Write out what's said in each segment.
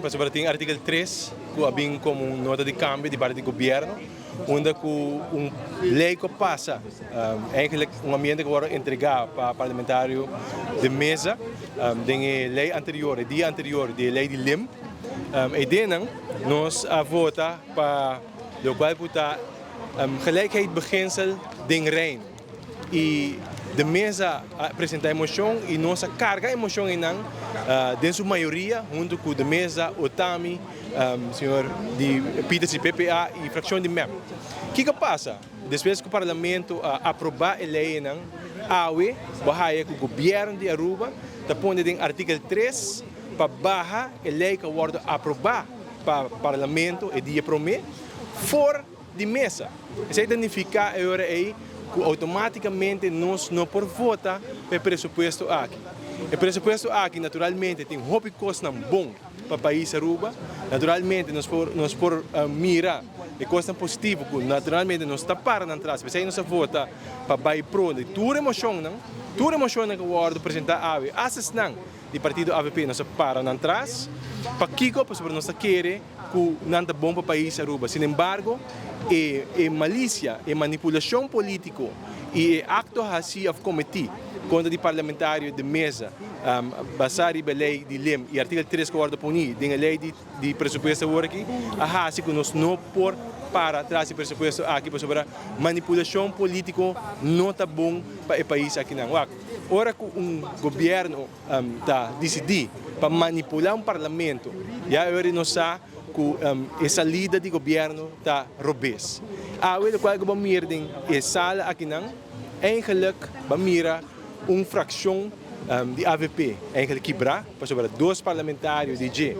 pasobra tin artikel 3 ku a bin komo un nota di kambio di parti di gobièrnu, unda ku un lei ku a pasa, eigenlijk un ambiente ku a wòrdu entregá pa parlamentario De Meza den e lei anterior, e dia anterior di e lei di limp. E denan nos a vota pa lokual ku ta gelijkheidbeginsel den Reino. Y De Meza a presenta e mocion y nos a carga e mocion eynan den su mayoria hunto cu De Meza, Otami, señor di Pieters di PPA y fraccion di mep. Kico a pasa? Despues cu Parlamento a aproba e ley eynan, awe bo a haya cu Gobierno di Aruba ta pone den artikel 3 pa baha e ley cu a wordo aproba pa Parlamento e dia prome for di mesa. Esei ta nifiká e ora ei ku outomátikamente nos no por vota pa e presupuesto aki. E presupuesto aki naturalmente tin hopi kosnan bon pa pais Aruba. Naturalmente nos por nos por mira e kosnan positivo ku naturalmente nos ta para nan tras. P'esei nos a vota pa bai pro di tur e moshonnan, tur e moshonnan ku wòrdu presentá awe, asta esnan di partido avp nos a para nan tras. Pakiko? Pasobra nos ta kere ku nan ta bon pa pais Aruba. Sin embargo, e e malicia, e manipulacion politico y e acto haci of cometi contra di parlamentario De Meza basa riba e ley di lem y artikel 3 cu a wordo poni den e ley di di presupuesto awor aki a haci cu nos no por para tras di presupuesto aki pasobra manipulacion politico no ta bon pa e pais akinan. Wak, ora cu un gobierno ta disidí pa manipulá un parlamento, ya e ora nos sa ku e salida di gobièrnu ta robes. Awe lokual ku bo mira den e sala akinan, eigenlik bo mira un frakshon di avp eigenlik kibrá, pasobra dos parlamentario di dje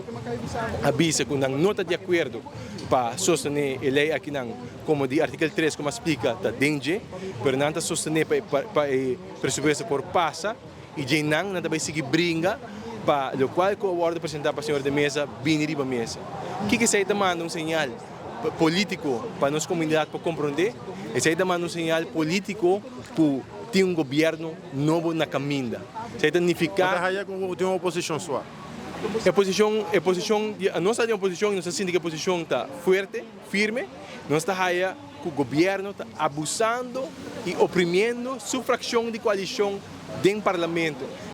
a bisa ku nan no ta di akuerdo pa sostené e lei akinan komo di artikel 3 komo a splika ta den dje, pero nan ta sostené pa e presupuesto por pasa. I dje nan, nan ta bai sigui bringa pa lokual ku a wòrdu presentá pa señor de Meza bini riba mesa. Kiko esei ta manda un señal polítiko pa nos komunidat por komprondé? Esei ta manda un señal polítiko ku tin un gobièrnu nobo na kaminda. Esei ta nifiká. Bo ta haya ku tin un oposishon suak? E posishon, e posishon di, nos ta den oposishon i nos ta sinti ku e posishon ta fuerte, firme. Nos ta haya ku gobièrnu ta abusando i oprimiendo su frakshon di koalishon den parlamento.